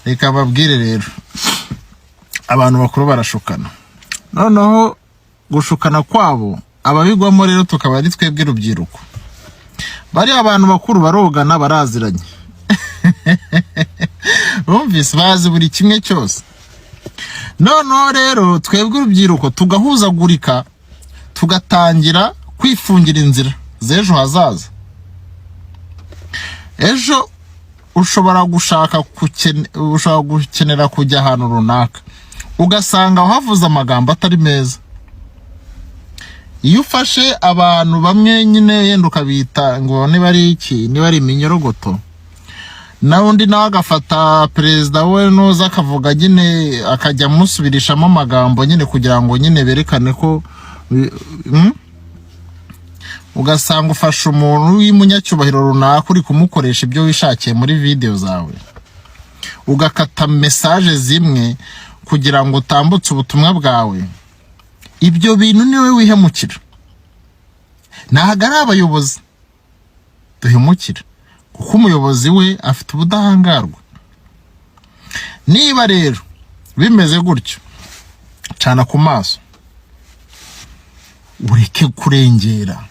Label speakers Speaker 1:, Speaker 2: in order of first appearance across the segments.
Speaker 1: Reka babwire rero, abantu bakuru barashukana. Noneho gushukana kwabo, ababigwamo rero tukaba ari twebwe rubyiruko. Bariya abantu bakuru barogana, baraziranye, bumvise bazi buri kimwe cyose. Noneho rero twebwe urubyiruko tugahuzagurika, tugatangira kwifungira inzira z'ejo hazaza. Ejo ushobora gushaka ushobora gukenera kujya ahantu runaka, ugasanga wahavuze amagambo atari meza. Iyo ufashe abantu bamwe nyine, yenda ukabita ngo niba ari iki, niba ari iminyorogoto, na undi nawe agafata perezida we nuza akavuga nyine, akajya amusubirishamo amagambo nyine kugira ngo nyine berekane ko Ugasanga ufashe umuntu w'umunyacyubahiro runaka, uri kumukoresha ibyo wishakiye muri video zawe, ugakata message zimwe kugira ngo utambutse ubutumwa bwawe. Ibyo bintu niwe wihemukira, ntabwo ari abayobozi duhemukira, kuko umuyobozi we afite ubudahangarwa. Niba rero bimeze gutyo, cana ku maso, ureke kurengera,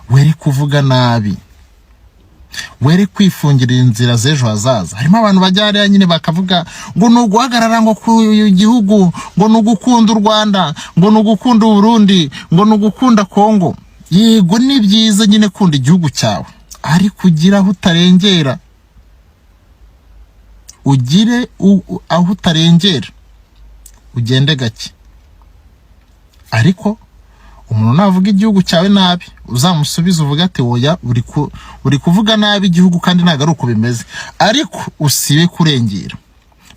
Speaker 1: were kuvuga nabi, were kwifungira inzira z'ejo hazaza. Harimo abantu bajya hariya nyine bakavuga ngo ni uguhagarara ngo ku gihugu, ngo ni ugukunda u Rwanda, ngo ni ugukunda Uburundi, ngo ni ugukunda Kongo. Yego, ni byiza nyine kunda igihugu cyawe, ariko ugire aho utarengera, ugire aho utarengera, ugende gake. Ariko umuntu navuga igihugu cyawe nabi, uzamusubize uvuge ati: "Oya, uri kuvuga nabi igihugu kandi ntabwo ari uko bimeze." Ariko usibe kurengera.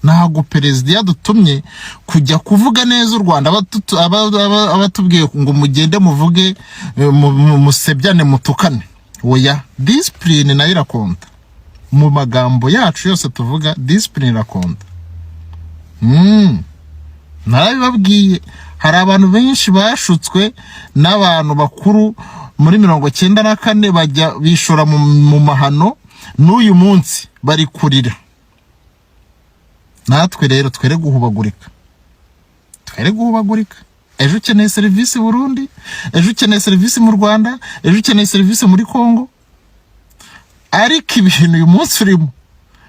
Speaker 1: Ntabwo perezida yadutumye kujya kuvuga neza u Rwanda, aba atubwiye ngo mugende muvuge, musebyane, mutukane. Oya, discipline nayo irakonta. Mu magambo yacu yose tuvuga, discipline irakonta. Narabibabwiye, hari abantu benshi bashutswe n'abantu bakuru muri 94, bajya bishora mu mahano, n'uyu munsi bari kurira. Natwe rero twere guhubagurika, twere guhubagurika. Ejo ukeneye serivisi Burundi, ejo ukeneye serivisi mu Rwanda, ejo ukeneye serivisi muri Congo, ariko ibintu uyu munsi urimo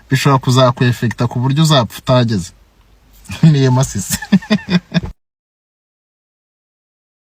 Speaker 1: bishobora kuzakwefekita ku buryo uzapfa utageze. Niyo masisi.